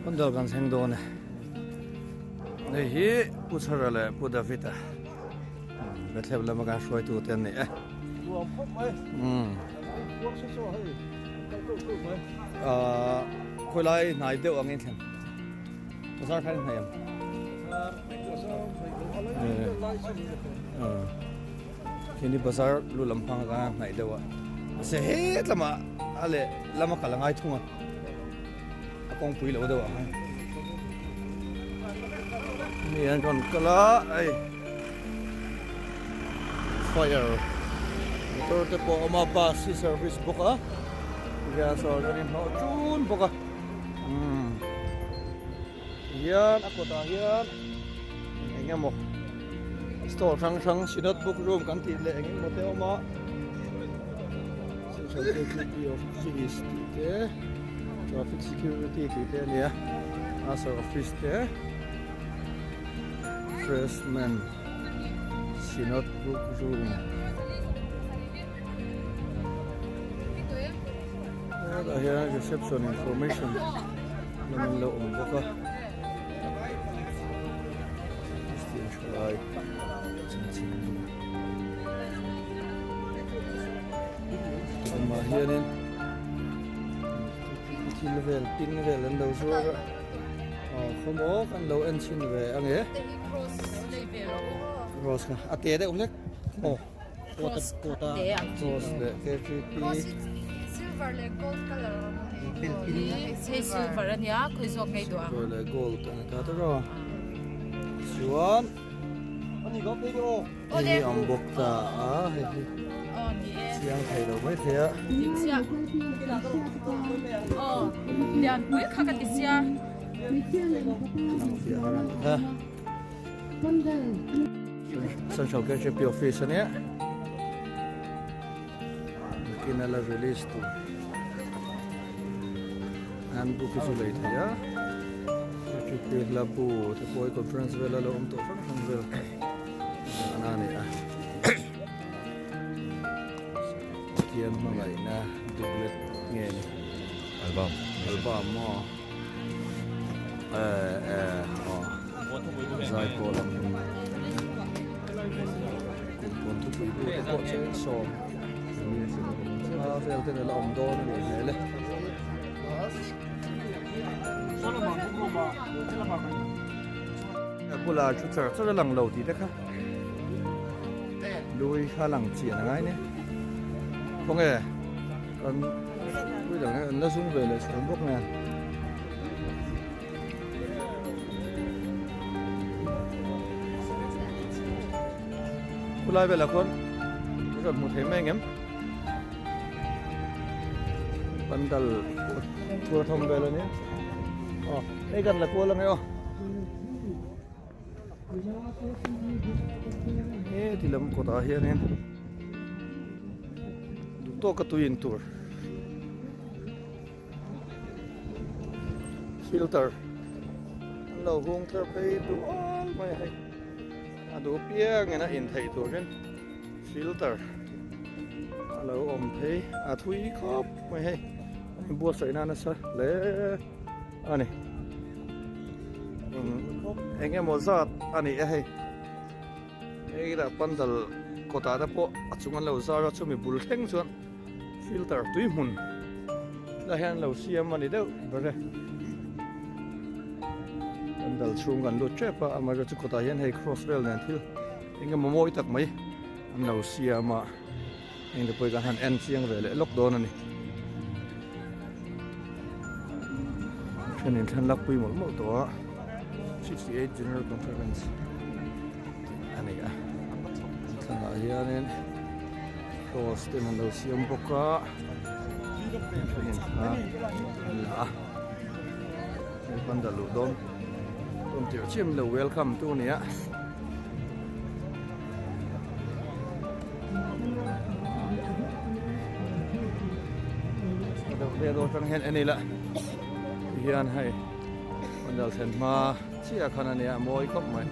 Pandal kan thleng dawn e. Hei hi Pu Chhara leh Pu David-a Bethlehem lama kan hruaitu te an ni e. Nuam khawp mai. Umm. Kuang saw saw hei kal teuh teuh mai. Ahh khawilai hnai deuh angin thleng. Bazar khan hnai ang. Khini bazar lu lam phang ka hnai deuh a. Se het lama a leh lama kal angai thung a. A kawngpui lo deuh ang. Mi an rawn kal a ei fire motor te pawh a awm a bus hi service bawk a tihian saw an inhlawh ṭun bawk a. Umm hian a kawtah hian eng emaw stall hrang hrang synod book room kan tih leh eng emaw te a awm a central ktp office tih te traffic security tih te a ni a master office te freshman synod book room. Hetah hian reception information lam an lo awm bawk a Christian thalai chanchin lamah hianin thil vel pin vel an lo zuar a aw khawmaw kan lo en chhin ve ange cross kha a te deuh hlek aw. Cross Cross leh KTP. Cross hi silver leh gold color a awm a. Hei silver a nia khawi zawk ngei duh ang. Silver leh gold a ni ta tawh a. Chuan hei hi awm bawk ta a hei hi chiang thei lo mai thei a. Aw lianpui kha ka ti sia. Lang fiah har a ni kha. Central KJP office a nia nakin a la release tur handbook hi chu lei thei a KJP hla bu te pawh hi conference vel a lo awm tawh hrang hrang vel a ni a Pathian hmangaihna booklet nge ni album album maw. Eh eh aw zaipawl ang kum pawn thupui bu te pawh cheng sawm a vel ten a la awm dawn a nih hmel e. A bulah thu char char a lang lo tih te kha lui kha lang chian a ngai nia khawnge kan Pui dang hian an la zum ve leh chhawm bawk nen. Khulai velah khuan rawn hmu thei mai ang em? Pandal thur thawm vel a nia. Aw, hei kan la kual ange aw. He ti lam kawtah hianin duh tawka tui in tur filter an lo hung thar phei duh al mai a hei a duh piangin a in theih turin filter a lo awm phei a thui khawp mai hei an inbuatsaih na nasa hle a ni eng emaw zat a ni a hei hei lah pandal kawtah te pawh a chung an lo zar a chumi bul thleng chuan filter tui hmun lah hian an lo siam a ni deuh ber e pandal chhung kan lut tep a amaherawhchu chu kawtah hian hei cross vel nen thil eng emaw mawi tak mai an lo siam a. Heng te pawh hi kan han en chiang ve leh lawk dawn a ni. Thenin thlan lakpui mawlh mawlh tawh a 68 General Conference a ni a. Thlanah hianin cross te an lo siam bawk a. Thenin thla an la a. Hei pandal luh dawn tawn tirh chiah min lo welcome tu a ni a. Atang hian en ila hian hei pandal thlen hma chiah khan a nia mawi khawp mai.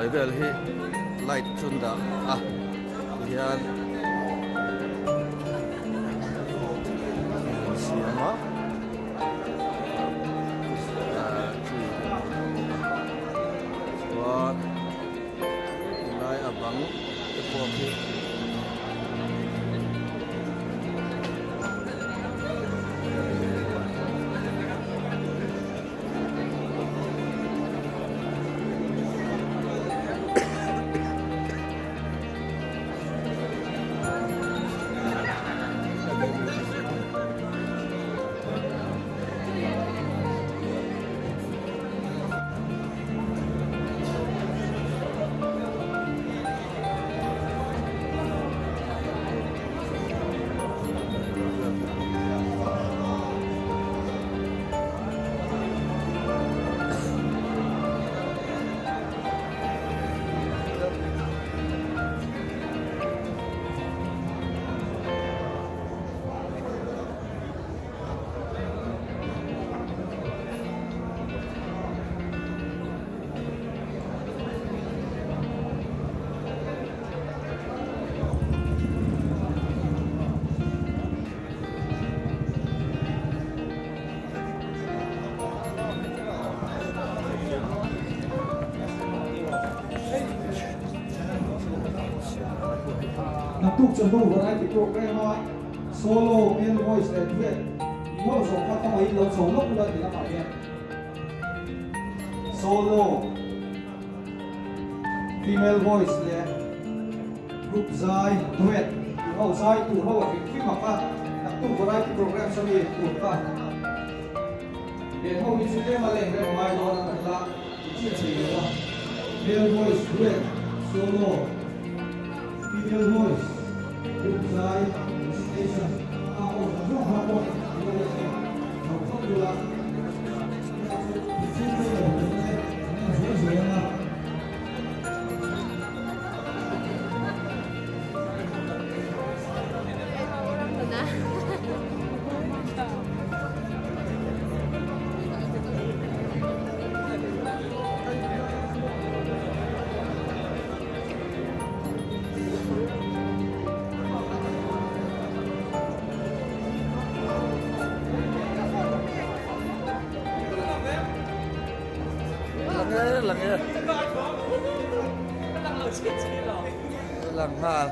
hnuai vel hi light chu an dah a tihian an siam a tree te a awm bawk a chuan helai a bang te pawh khi. Naktuk chawhnu variety program a solo, male voice leh duet inhawh zawh kha ka mah in lo chho lawk ula ti lamah hian solo, female voice leh group zai, duet tih ho zai tur ho a hrim hrim a kha naktuk variety program sawmi tur kha He ho hi chu tlem a leng reng ngai dawn a kan la ti chiah thei lo a. Male voice, duet, solo, female voice, group zai, recitation a aw zawng zawng kha pawh an lo la thei lo phawt bula. Thil thei lo kan la en zuai zuai ang a. Lang e, lang e. Lang nghal.